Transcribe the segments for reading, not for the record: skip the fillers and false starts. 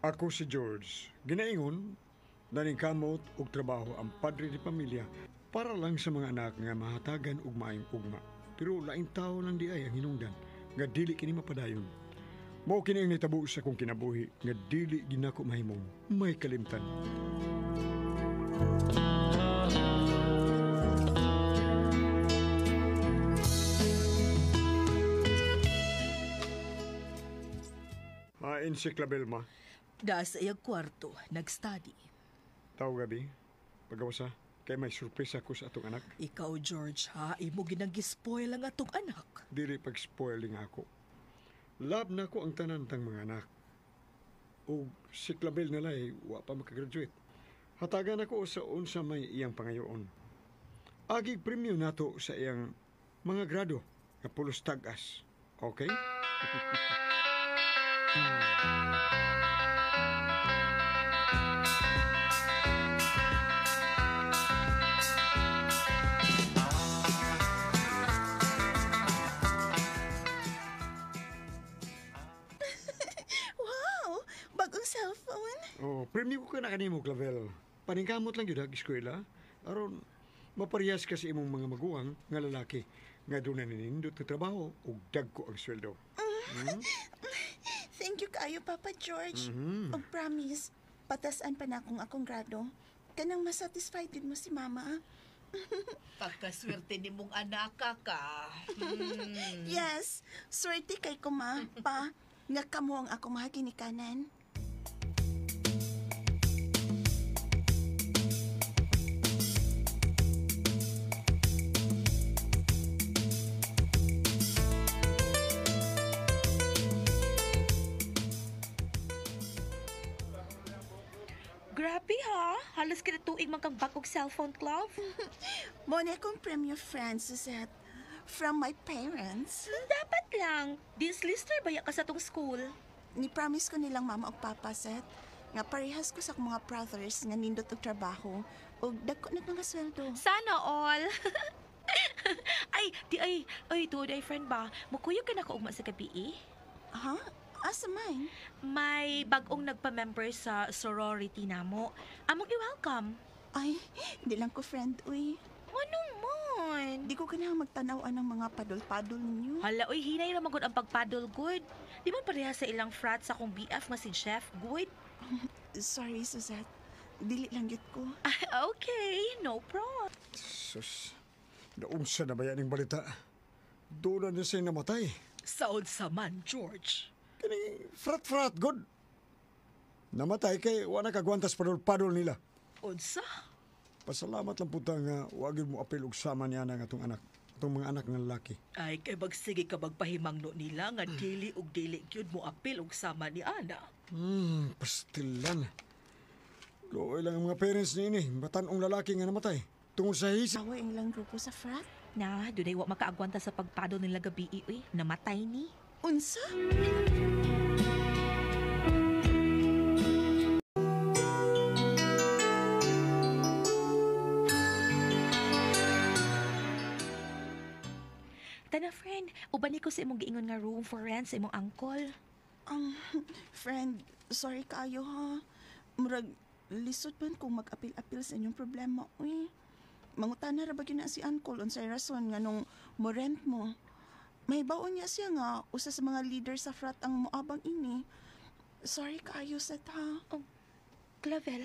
Ako si George. Ginaingon, naningkamot og trabaho ang padre di pamilya para lang sa mga anak nga mahatagan og maayong ugma. Pero laing tao lang di ay ang hinungdan nga dili kini mapadayon. Mao kini ang nitabo sa akong kinabuhi nga dili ginako mahimong may kalimtan. Hain si Clavel, ma. Da sa iyang kwarto, nag-study. Tao gabi, pagawasa, kay may surpresa ko sa atong anak. Ikaw, George, ha? Imo ginang-gispoil ang atong anak. Dili pag-spoiling ako. Love na ko ang tanan tang mga anak. O si Clavel nila ay wa pa makagraduate. Hatagan ako sa unsa may iyang pangayoon. Agig premyo nato sa iyang mga grado nga pulos tag-as. Okay? Wow! Bagong cellphone. Oh, premyo ko ka na kanimo, Clavel. Paningkamot lang yun, ha, eskwela. Aron, maparehas ka sa imong mga maguwang nga lalaki nga doon na ninindot na trabaho ug dagko ang sweldo. Thank you kayo, Papa George. Og promise, patasan pa na akong akong grado. Kanang masatisfied din mo si Mama. Pagkaswerte ni mong anak ka. Yes, swerte kay ko, ma. Pa, nga kamo ang akong mga ginikanan. Grabe ha! Halos kita tuig man kang bagong cellphone, Clove. Mo na akong premyo friend, Suzette. From my parents. Dapat lang. Dean's Lister baya ka sa tong school. Ni-promise ko nilang mama ug papa, Seth, nga parehas ko sa akong mga brothers nga nindot og trabaho ug dagko na mga sweldo. Sana all. Ay, di ay, ay, tuod ay friend ba? Mukuyog ka na ko ugma sa gabi eh. Ha? Asa man? May bagong nagpa-member sa sorority namo. Among i-welcome. Ay, di lang ko friend, uy. Ano man? Di ko kinahang magtanaw ang mga padol-padol ninyo. Hala, uy, hinay ra magud ang pagpadol good. Di man pareha sa ilang frat sa akong BF nga si Jeff, good. Sorry, Suzette. Dili lang gyud ko. Ah, okay, no problem. Sus, naunsa na ba yan ang balita? Doon na siya namatay. Saod sa man, George. Kini frat-frat, good. Namatay kay wala kagwantas padol-padol nila. Unsa? Pasalamat lang puta nga wag mo apil og sama niya na nga atong anak. Atong mga anak nga lalaki. Ay, kay magsige ka magpahimangno nila nga dili og dili gyud mo apil og sama ni Ana. Pastilan. Luoy lang ang mga parents niini, batanong lalaki nga namatay. Tungod sa hisa. Away ang ilang grupo sa frat. Na, dunay wa makaagwanta sa pagpadol nila gabi, uy. Namatay ni. Unsa? Tana friend, uban ko sa imong giingon nga room for rent sa imong uncle. Friend, sorry kayo ha. Murag, lisod man kung mag-apil-apil sa inyong problema, uy. Mangutana ra ba gyud na si uncle unsay rason nga nung mo rent mo. May baon niya siya nga usa sa mga leader sa frat ang moabang ini. Sorry kayo sa ha. Oh, Clavel.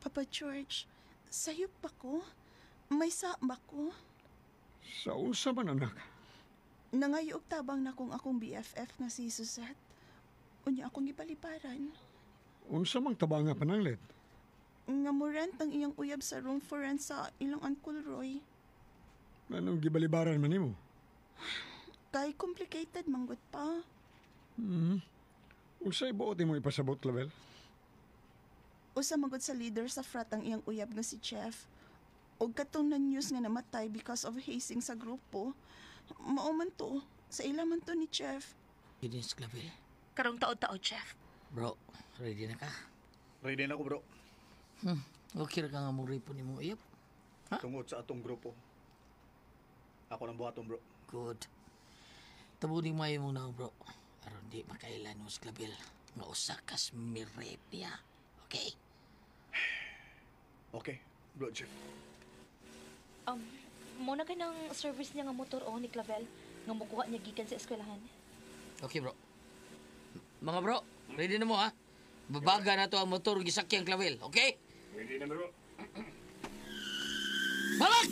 Papa George, sayop ba ko? May sa ba ko? Sa unsa man anak. Nangayo og tabang na kung akong BFF nga si Suzette. Unya akong gipaliparan. Unsa mang tabanga pananglit. Nga mo rent ang iyang uyab sa room for rent sa ilang Uncle Roy. Anong gibalibaran man nimo? Kay complicated manggut pa. Unsay buot nimo ipasabot, Clavel? Usa magod sa leader sa frat ang iyang uyab nga si Jeff. Og katong na news nga namatay because of hazing sa grupo. Mao man to. Sa ila man to ni Jeff. Ginis, Clavel. Karong taod-taod, Jeff. Bro, ready na ka? Ready na ko, bro. Okay ra ka nga mo ripo ni mo iyap. Ha? Tungod sa atong grupo. Ako nang buhaton, bro. Good. Tabuning mayo mong naong, bro. Aron di makailan mo sa Clavel. Nga usa kas mi-rape niya. Okay? Okay, bro, Jeff. Muna ka ng service niya nga motor o ni Clavel nga mukuha niya gikan sa eskwelahan. Okay, bro. Mga bro, ready na mo, ha? Babaga na to ang motor gisakyang Clavel, okay? Ready na, bro. Babag!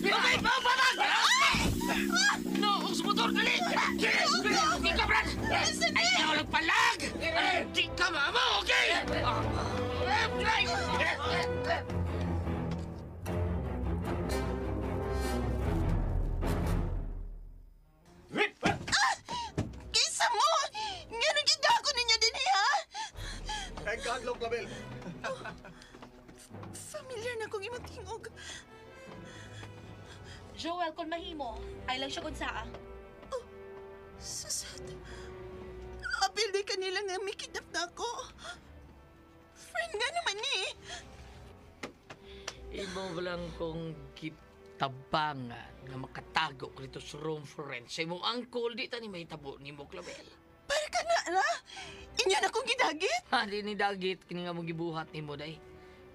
Okay, babag! No, ang motor, dali! Okay ka, Brad! Ay, walang palag! Di ka, mama, okay? Kinsa mo! Nga nagidako ninyo din ha? Ay, kahadlok, Clavel. Familiar na kong imong tingog. Joel, kung mahimo, ay lang siya kung saa. Oh, Susat. Apil di kanila nga may kidnap na ako. Friend nga naman eh. Imo lang kong gitabangan nga makatago ko dito sa room for rent. Sa imong uncle, di ta ni may tabo ni mo, Clavel. Para ka na, ra? Inyo na kong gidagit? Ha, di ni dagit, kini nga mong gibuhat nimo day.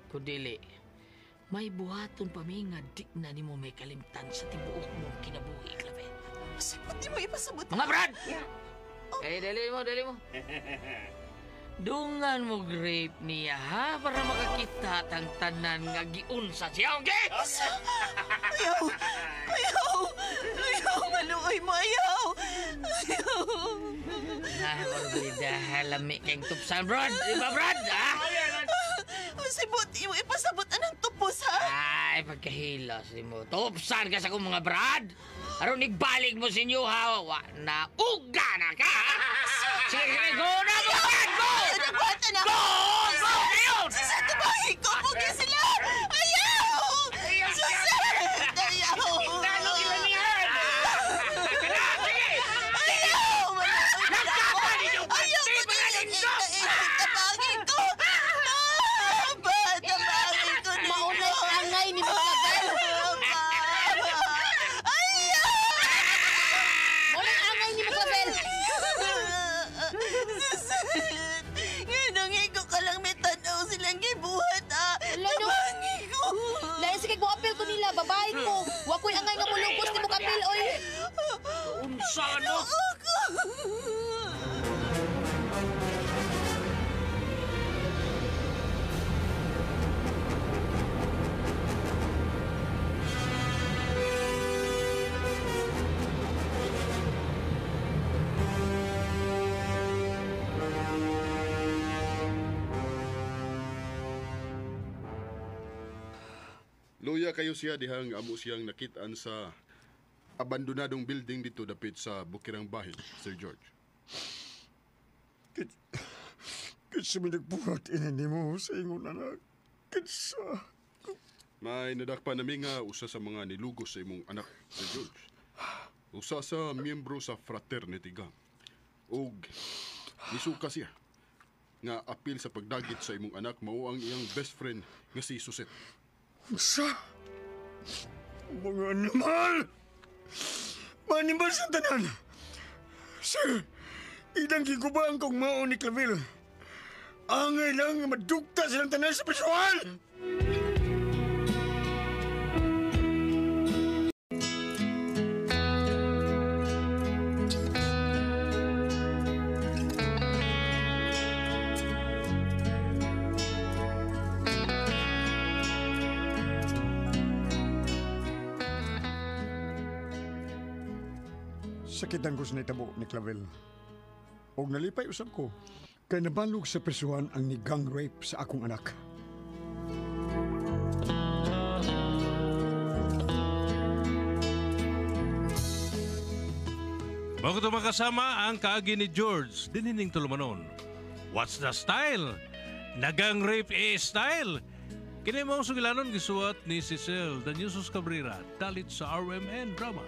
Kundili, may buhaton pa mi nga di na nimo may kalimtan sa tibuok mong kinabuhi, Clavel. Sabot di mo ipasabot. Mga Brad! Eh, dali mo, dali mo. Dungan mo grape niya, ha? Para makakita tang tanan nga giunsa siya, okay? Ayaw! Ayaw! Ayaw! Maluoy mo! Ayaw! Ayaw! Ha, Margarida, lami kayong tupsan, Brad. Di ba, Brad? Ha? Sabot di mo ipasabot anang tupos, ha? Ay, pagkahilas mo. Tupsan ka sa akong mga Brad. Aron igbalik mo sa inyo, ha? Wa na, uga na ka! Sige, sige, go na, go, Brad! Go! Nagbuhatan na! Go! Go! Ayun! Sa tubahin ko! Pugi sila! Ayaw! Susan! Ayaw! Talo sila niyan! Tara, sige! Ayaw! Nagkata ninyo, Ayaw pati, ko mga na lindot! Tabangin ko! Ah, ba, tabangin ko ninyo! Maunay angay ni Clavel. Ayaw! Maunay angay ni Clavel. Susan! Ngayon, higo ka lang may tanaw silang gibuhat, ah! Wala, no. Tabangin ko! Lain sige ko apil ko nila, babae ko. Wa ko'y angay nga mulugos ni mo kapil oy. Unsa, no? Luya kayo siya dihang amo siyang nakitaan sa abandonadong building dito dapit sa Bukirang Bahin, Sir George. Kinsa may nagbuhat ini nimo sa ingon anak. Kinsa. May nadakpa nami nga usa sa mga nilugos sa imong anak, Sir George. Usa sa miyembro sa fraternity gang. Og nisuka siya nga apil sa pagdagit sa imong anak mao ang iyang best friend nga si Suset. Unsa? Mga animal! Manimal sa tanan! Sir, idang gigubaan kong mao ni Clavel. Angay lang nga madugta silang tanan sa prisuhan! Sakitan ko sa nitabo ni Clavel. Og nalipay usab ko, kay nabalog sa prisuhan ang ni gang rape sa akong anak. Bago ito makasama ang kaagi ni George, dinining tulumanon. What's the style? Nagang rape eh style. Kini mao sugilanon gisuwat ni Cecil Danyusos Cabrera dalit sa RMN Drama.